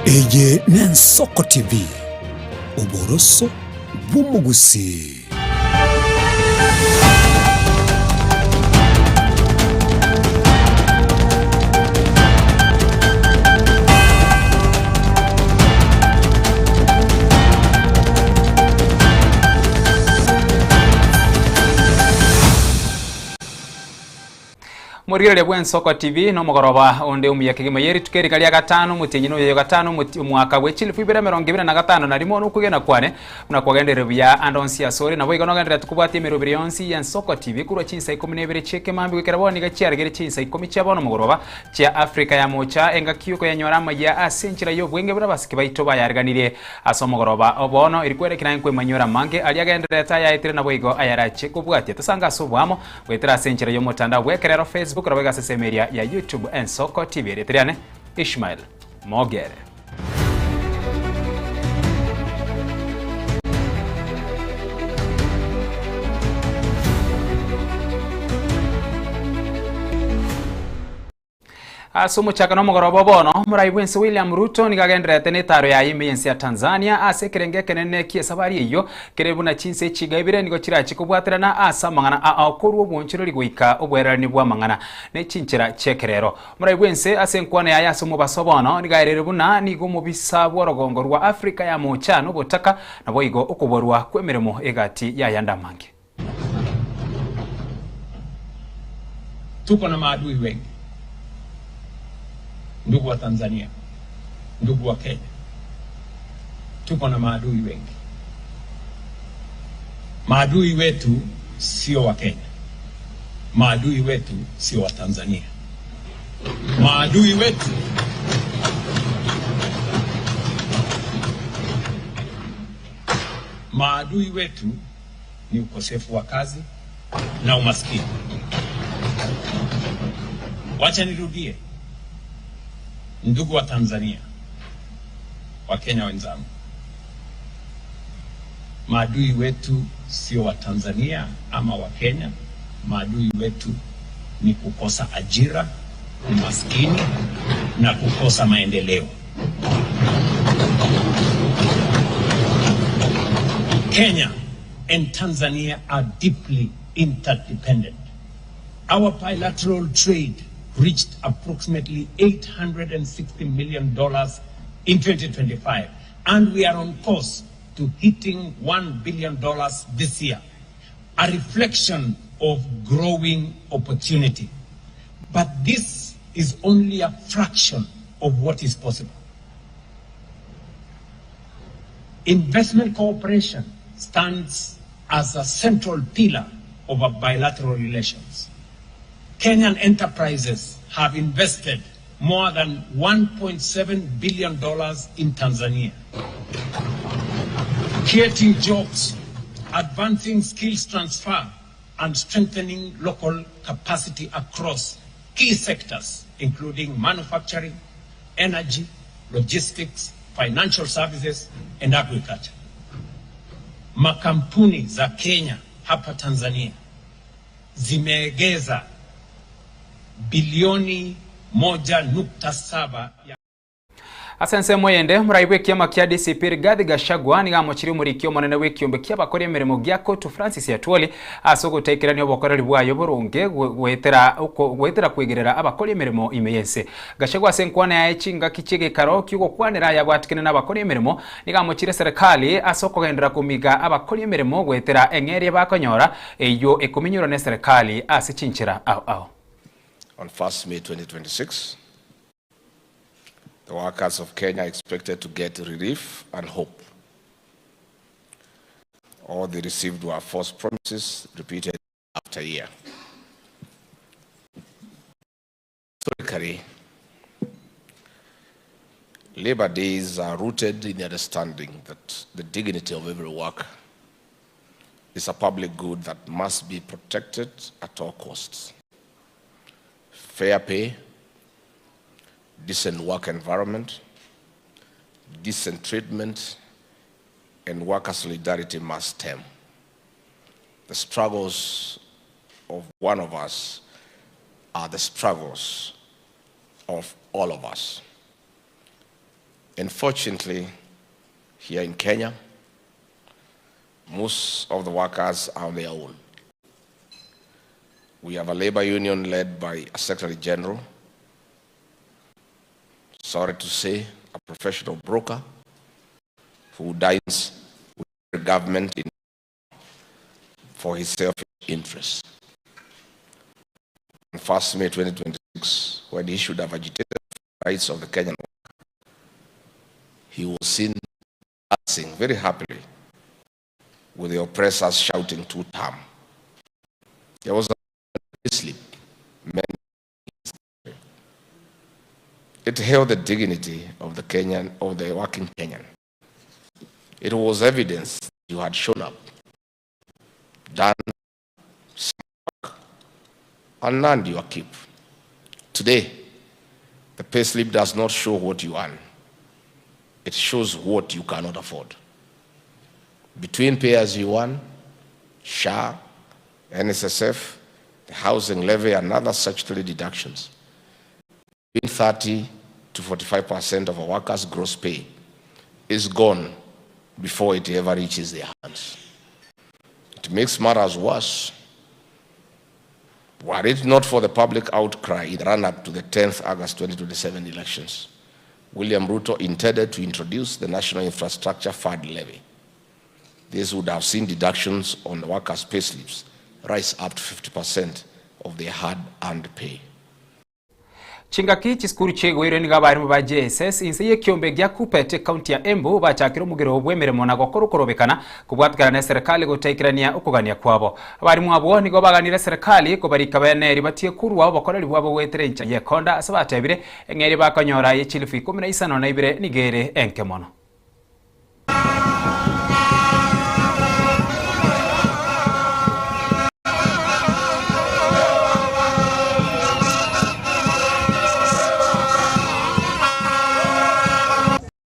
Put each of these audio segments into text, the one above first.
Eye n'Ensoko TV, oboroso bw'omogusii. Morigereria bw'Ensoko TV nomogoroba onde omuya kegima ye rituko erika ria gatano omotienyi noyoyo gatano omoti omwaka bwe chilifu ibere emerongo ebere na gatano na rimo nokwegena kwane buna kwagenderire buya ande onsi asore naboigo nogendererete kobwatia emeroberi yonsi y'Ensoko TV korwa chinsa ikomi na ibere chi'ekemambia goikera bono niga chiaregire chinsa ikomi chia bono mogoroba chia Africa ya mocha engaki okoyanyora amayia ase enchera y'obwenge buna abasike baito bayareganirie ase omogoroba o bono eri kwerekera nkwemanyora amange aria agendererete ayaetire naboigo ayarache kobwatia tosange ase oboamo Goetera ase enchera y'omotandao bw'ekerero Facebook naboigo ase ensemo eria ya YouTube Ensoko TV. Erieta riane Ishmael Mogere. Ase omochakano omogoroba o bono, omorai bw'ense William Ruto nigo agendererete n'etaro yaye ime y'ense ya Tanzania ase ekerengo ekenene ki'esabari eyio kere buna chinse echiga ibere nigo chirache kobwaterana ase amang'ana ao korwa obwonchoreri goika obwererani bw'amang'ana ne chinchera chi'ekerero. Omorai bw'ense ase enkwana yaye ase omobaso bono nigo aereire buna nigo omobisa bw'orogongo rwa Afrika ya Moocha nobotaka naboigo okoborwa kw'emeremo egati y'ayande amange. Tuko na maadui wengi, ndugu wa Tanzania, ndugu wa Kenya, tuko na maadui wengi. Maadui wetu sio wa Kenya, maadui wetu sio wa Tanzania, maadui wetu maadui wetu ni ukosefu wa kazi na umaskini. Wacha nirudie, ndugu wa Tanzania, wa Kenya wenzangu, maadui wetu sio wa Tanzania ama wa Kenya. Maadui wetu ni kukosa ajira, umaskini na kukosa maendeleo. Kenya and Tanzania are deeply interdependent. Our bilateral trade reached approximately $860 million in 2025, and we are on course to hitting $1 billion this year, a reflection of growing opportunity. But this is only a fraction of what is possible. Investment cooperation stands as a central pillar of our bilateral relations. Kenyan enterprises have invested more than $1.7 billion in Tanzania, creating jobs, advancing skills transfer, and strengthening local capacity across key sectors, including manufacturing, energy, logistics, financial services, and agriculture. Makampuni za Kenya hapa Tanzania zimeegeza bilioni 1.7 ya Ase ensemo eyende, omorai bw'ekiama kia DCP Rigathi Gachagua nigo amochirie omoriki omonene bw'ekiombe ki'abakori emeremo gia Cotu Francis Atwoli ase ogotaikerania obokoreri bwaye oboronge goetera goetera kwegerera abakori emeremo ime y'ense. Gachagua ase enkwana yaye chingaki chi'egeikaro ki'ogokwanera ayabwatikene nabakori emeremo nigo amochirie eserekari ase okogenderera komiga abakori emeremo goetera eng'eria bakonyora eyio ekominyorwa neserekari ase chinchera ao ao. On 1st May 2026, the workers of Kenya are expected to get relief and hope. All they received were false promises repeated after year. Historically, Labor Days are rooted in the understanding that the dignity of every worker is a public good that must be protected at all costs. Fair pay, decent work environment, decent treatment, and worker solidarity must stem. The struggles of one of us are the struggles of all of us. Unfortunately, here in Kenya, most of the workers are on their own. We have a labor union led by a secretary general, sorry to say, a professional broker who dines with the government in for his selfish interests. On 1st May 2026, when he should have agitated for the rights of the Kenyan worker, he was seen dancing very happily with the oppressors shouting two-term. There was a sleep. It held the dignity of the Kenyan, of the working Kenyan. It was evidence you had shown up, done some work, and earned your keep. Today, the payslip does not show what you earn. It shows what you cannot afford. Between pay as you earn, SHA, NSSF, the housing levy, and other statutory deductions, between 30 to 45% of a worker's gross pay is gone before it ever reaches their hands. It makes matters worse. Were it not for the public outcry in the run-up to the 10th August 2027 elections, William Ruto intended to introduce the National Infrastructure Fund levy. This would have seen deductions on the workers' payslips rise up to 50% of their hard-earned pay. Chingaki chisukuru chiaigoirwe nigo abarimu ba JSS inse y'ekiombe gia Kuppet ekaunti ya Embu bachakire omogiro bw'emeremo na gokora okorobekana kobwatikana neserikali gotaikerania okogania kwabo. Abarimu abwo nigo baganire eserikali kobarika bene eri batie korwa obokoreri bwabo goetera enchera y'ekonda ase batebire eng'eria bakonyora ye chilifu ikomi na isano na ibere nigo ere enke mono.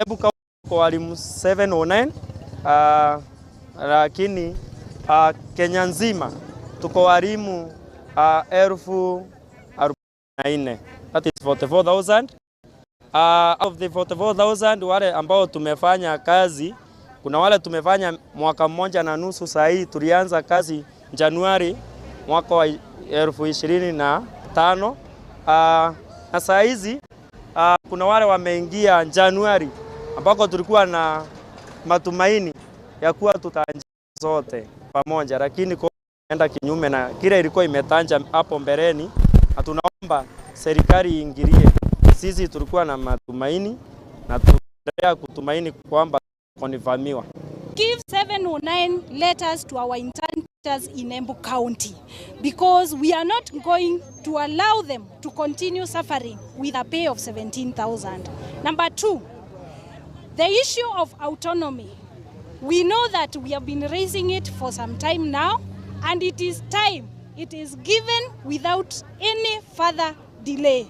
Embu County kwa walimu 709 uh, lakini uh, Kenya nzima tuko walimu uh, elfu 44 that is 44000 uh, of the 44000 wale ambao tumefanya kazi, kuna wale tumefanya mwaka mmoja na nusu. Saa hii tulianza kazi Januari mwaka wa elfu ishirini na tano uh, na saa hizi uh, kuna wale wameingia Januari ambako tulikuwa na matumaini ya kuwa tutaanza zote pamoja, lakini enda kinyume na kile ilikuwa imetanja hapo mbeleni, na tunaomba serikali iingilie. Sisi tulikuwa na matumaini na tunaendelea kutumaini kwamba konifamiwa. Give 709 letters to our intern teachers in Embu County because we are not going to allow them to continue suffering with a pay of 17,000. Number two, the issue of autonomy. We know that we have been raising it for some time now, and it is time. It is given without any further delay.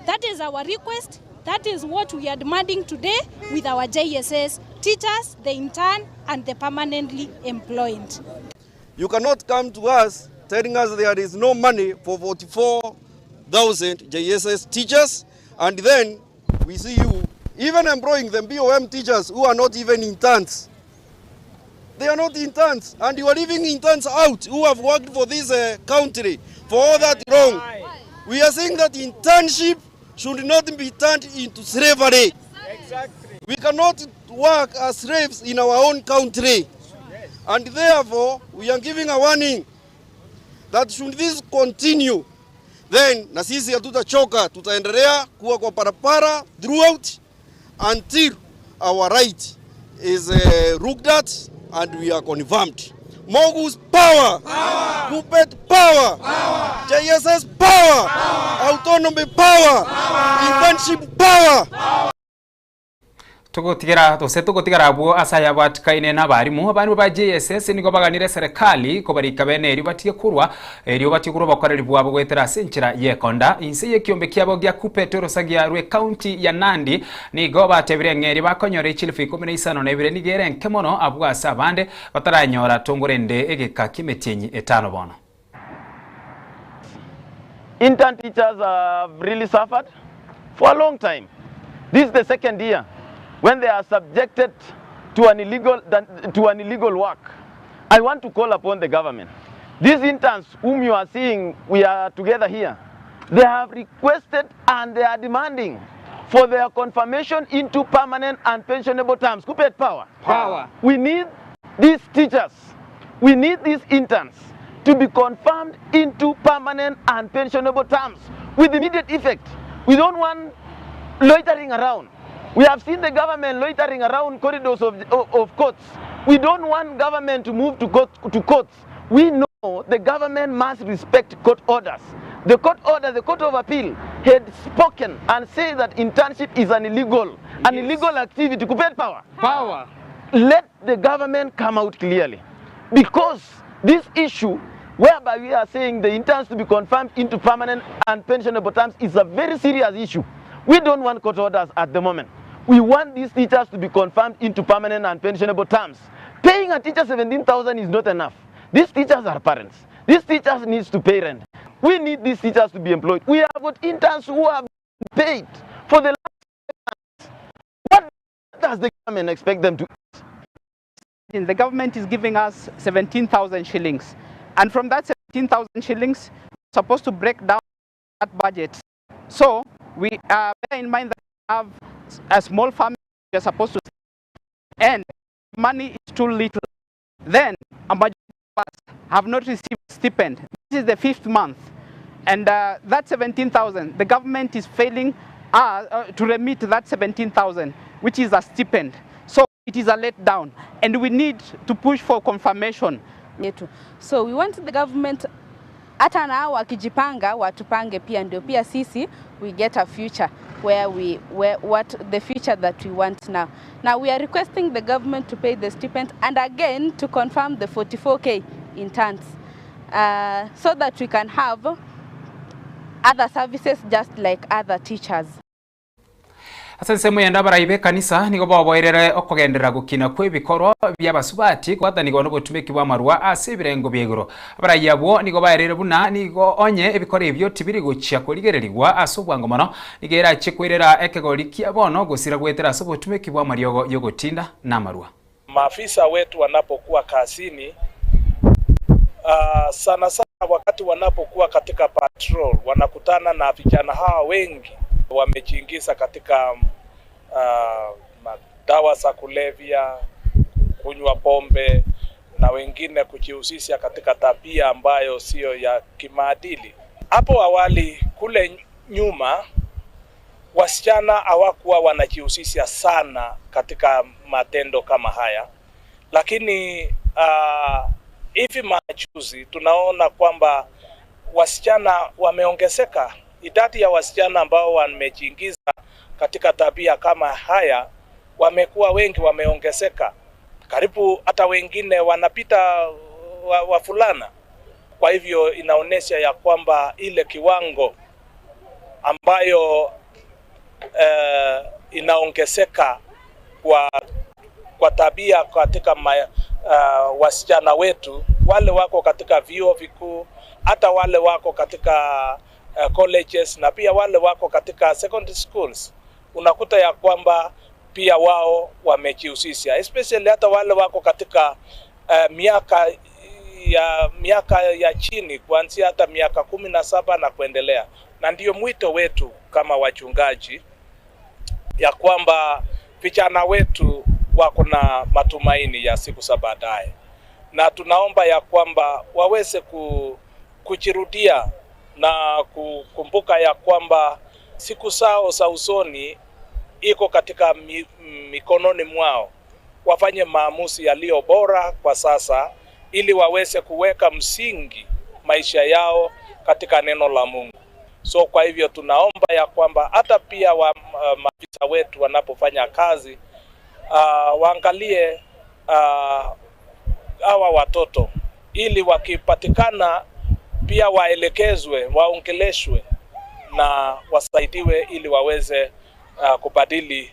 That is our request. That is what we are demanding today with our JSS teachers, the intern, and the permanently employed. You cannot come to us telling us there is no money for 44,000 JSS teachers, and then we see you even employing the BOM teachers who are not even interns. They are not interns, and you are leaving interns out who have worked for this uh, country for all that long. We are saying that internship should not be turned into slavery. Exactly. We cannot work as slaves in our own country. Yes. And therefore, we are giving a warning that should this continue, then na sisi hatutachoka, tutaendelea kuwa kwa parapara throughout until our right is uh, looked at and we are confirmed. Mogu's power, power. Kuppet power, power. JSS power, power. Autonomy power, power. Internship power. power. Togotigera gose togotigara abwo ase aya batikaine na abarimu. Abarimu ba JSS nigo baganire eserekali kobarika bene erio batige korwa erio batige korwa obokoreri bwabo goetera ase enchera y'ekonda. Inse y'ekiombe kiabo gia Kuppet orosagia rwe county ya Nandi nigo batebire ng'a erio bakonyora echilifu ikomi na isano na ibere nigo ere enke mono abwo ase abande bataranyora tongorende egeka ki'emetienyi etano bono. Intern teachers have really suffered for a long time. This is the second year. when they are subjected to an illegal, to an illegal work. I want to call upon the government. These interns whom you are seeing, we are together here, they have requested and they are demanding for their confirmation into permanent and pensionable terms. Kuppet power. Power. We need these teachers, we need these interns to be confirmed into permanent and pensionable terms with immediate effect. We don't want loitering around. We have seen the government loitering around corridors of, of, of courts. We don't want government to move to, court, to courts. We know the government must respect court orders. The court order, the Court of Appeal had spoken and said that internship is an illegal, an illegal activity. Kupet power. Power. Let the government come out clearly. Because this issue whereby we are saying the interns to be confirmed into permanent and pensionable terms is a very serious issue. We don't want court orders at the moment. We want these teachers to be confirmed into permanent and pensionable terms. Paying a teacher 17,000 is not enough. These teachers are parents. These teachers needs to pay rent. We need these teachers to be employed. We have got interns who have been paid for the last months. What does the government expect them to eat? The government is giving us 17,000 shillings. And from that 17,000 shillings, we're supposed to break down that budget. So we bear in mind that we have a small family we are supposed to and money is too little. Then a majority of us have not received stipend. This is the fifth month. And that 17,000, the government is failing to remit that 17,000, which is a stipend. So it is a letdown. And we need to push for confirmation. Yetu. So we want the government hata nao wakijipanga watupange pia, ndio pia sisi we get a future where we where what the future that we want now. Now we are requesting the government to pay the stipend and again to confirm the 44k interns so that we can have other services just like other teachers. Ase ensemo eyende abarai b'ekanisa nigo baoboerere okogenderera gokina kw'ebikorwa bi'abasubati kobwatanigwa nobotumeki bw'amarwa ase ebirengo bia igoro. Abarai abwo nigo baereire buna nigo onye ebikoro ebio tibiri gochia korigererigwa ase obwango mono, nigo erachie koirera ekegori kia bono gosira goetera ase obotumeki bw'amariogo y'ogotinda na amarwa. Maafisa wetu wanapokuwa kazini, sana sana wakati wanapokuwa katika patrol, wanakutana na vijana hawa wengi wamejiingiza katika madawa za kulevya, kunywa pombe na wengine kujihusisha katika tabia ambayo siyo ya kimaadili. Hapo awali kule nyuma wasichana hawakuwa wanajihusisha sana katika matendo kama haya, lakini hivi majuzi tunaona kwamba wasichana wameongezeka. Idadi ya wasichana ambao wamejiingiza katika tabia kama haya wamekuwa wengi, wameongezeka, karibu hata wengine wanapita wavulana. Kwa hivyo inaonyesha ya kwamba ile kiwango ambayo inaongezeka kwa tabia katika wasichana wetu wale wako katika vyuo vikuu, hata wale wako katika colleges na pia wale wako katika secondary schools, unakuta ya kwamba pia wao wamejihusisha, especially hata wale wako katika miaka ya chini kuanzia hata miaka 17 na kuendelea. Na ndiyo mwito wetu kama wachungaji ya kwamba vijana wetu wako na matumaini ya siku za baadaye, na tunaomba ya kwamba waweze kujirudia na kukumbuka ya kwamba siku zao za usoni iko katika mikononi mwao. Wafanye maamuzi yaliyo bora kwa sasa ili waweze kuweka msingi maisha yao katika neno la Mungu. So kwa hivyo tunaomba ya kwamba hata pia maafisa wetu wanapofanya kazi waangalie hawa watoto ili wakipatikana pia waelekezwe, waongeleshwe na wasaidiwe ili waweze kubadili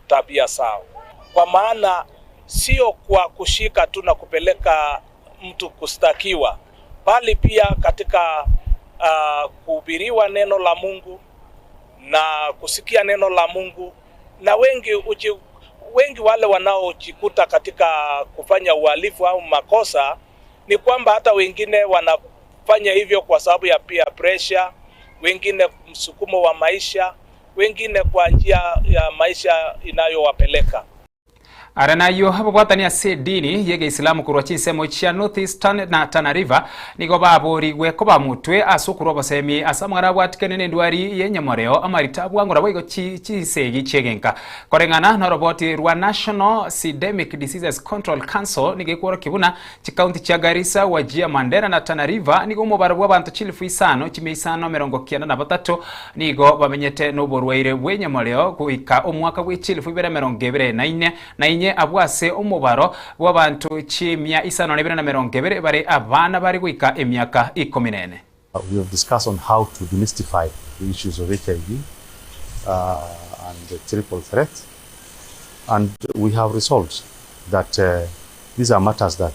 tabia zao, kwa maana sio kwa kushika tu na kupeleka mtu kustakiwa, bali pia katika kuhubiriwa neno la Mungu na kusikia neno la Mungu. Na wengi uchi, wengi wale wanaojikuta katika kufanya uhalifu au makosa ni kwamba hata wengine wanafanya hivyo kwa sababu ya peer pressure, wengine msukumo wa maisha, wengine kwa njia ya maisha inayowapeleka. Are nayio ababwatani ase edini y'Egeisilamu korwa chinsemo chia North Eastern na Tana River nigo baborigwe koba motwe ase okorwa obosemi ase amang'ana abwatikane nendwari y'enyamoreo, amarita abwango naboigo chisegi chi'egenka. Koreng'ana noroboti rwa National Sydemic Diseases Control Council nigo ekworokia buna Chikaunti chia Garissa, Wajir, Mandera na Tana River nigo omobaro bw'abanto chilifu isano, chimia isano 95 nigo bamenyete noborwaire bw'enyamoreo goika omwaka bwe chilifu ibere 24 na inye abwo ase omobaro bw'abanto chimia isano na ibere na 20 bare abana bare goika emiaka ikomi nene. We have discussed on how to demystify the issues of HIV and the triple threat and we have resolved that these are matters that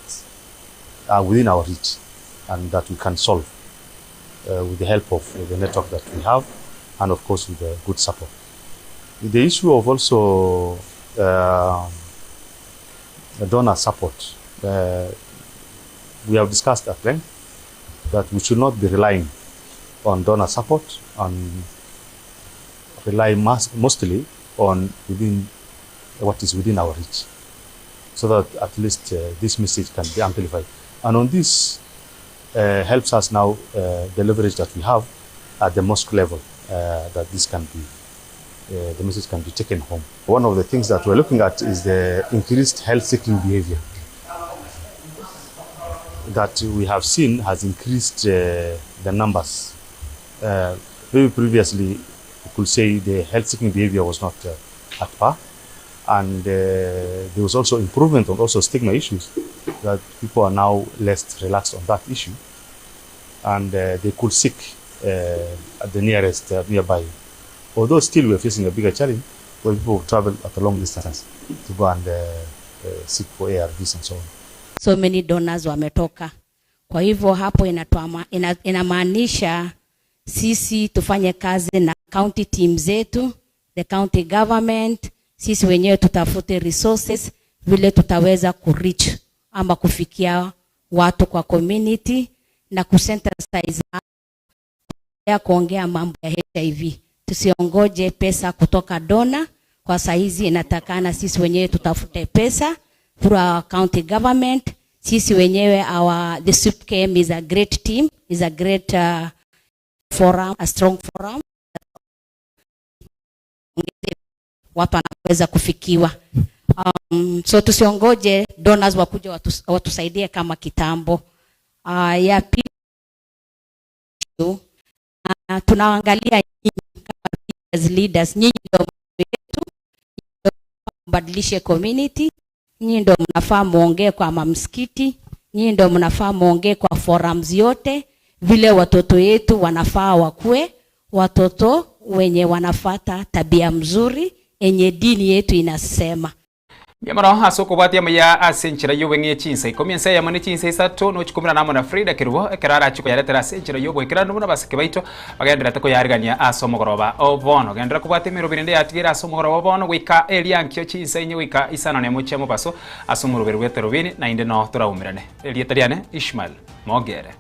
are within our reach and that we can solve with the help of the network that we have and of course with the good support. The issue of also uh, donor support, uh, we have discussed at length that we should not be relying on donor support and rely mostly on within what is within our reach so that at least uh, this message can be amplified. And on this uh, helps us now uh, the leverage that we have at the mosque level uh, that this can be uh, the message can be taken home. One of the things that we're looking at is the increased health-seeking behavior that we have seen has increased uh, the numbers. Uh, maybe previously, you could say the health-seeking behavior was not uh, at par, and uh, there was also improvement on also stigma issues that people are now less relaxed on that issue, and uh, they could seek uh, at the nearest uh, nearby. Although still we are facing a bigger challenge where people travel at a long distance to go and uh, uh, seek for ARVs and so on. So many donors wametoka. Kwa hivyo hapo inatuama, ina, inamaanisha sisi tufanye kazi na county team zetu, the county government, sisi wenyewe tutafute resources vile tutaweza kureach ama kufikia watu kwa community na kusensitize ya kuongea mambo ya HIV. Tusiongoje pesa kutoka dona, kwa saizi inatakana sisi wenyewe tutafute pesa through our county government. Sisi wenyewe our the SUPKEM is a great team, is a great uh, forum, a strong forum. Watu wanaweza kufikiwa. Um, so tusiongoje donors wakuja watus, watusaidie kama kitambo. Uh, ya pili uh, tunaangalia nyinyi kama as leaders, nyinyi ndio wetu, mbadilishe community, nyinyi ndio mnafaa muongee kwa mamsikiti, nyinyi ndio mnafaa muongee kwa forums yote, vile watoto yetu wanafaa wakue watoto wenye wanafata tabia mzuri enye dini yetu inasema. Mbuya mono ase okobwatia amaya ase enchera y'obweng'e chinsa ikomi ense eyemo ne chinsa isato nochikumera namo na Frida Kerubo ekero arachie koyaretera ase enchera y'oboikeranu buna abasike baito bagendererete koyarigania ase omogoroba o bono. Genderera kobwata emeroberi ende yatigaire ase omogoroba o bono goika eriankio chinsa inye goika isano nemo chia mobaso ase omoroberi bw'eterobini naende noo toraumerane. Erieta riane Ishmael Mogere.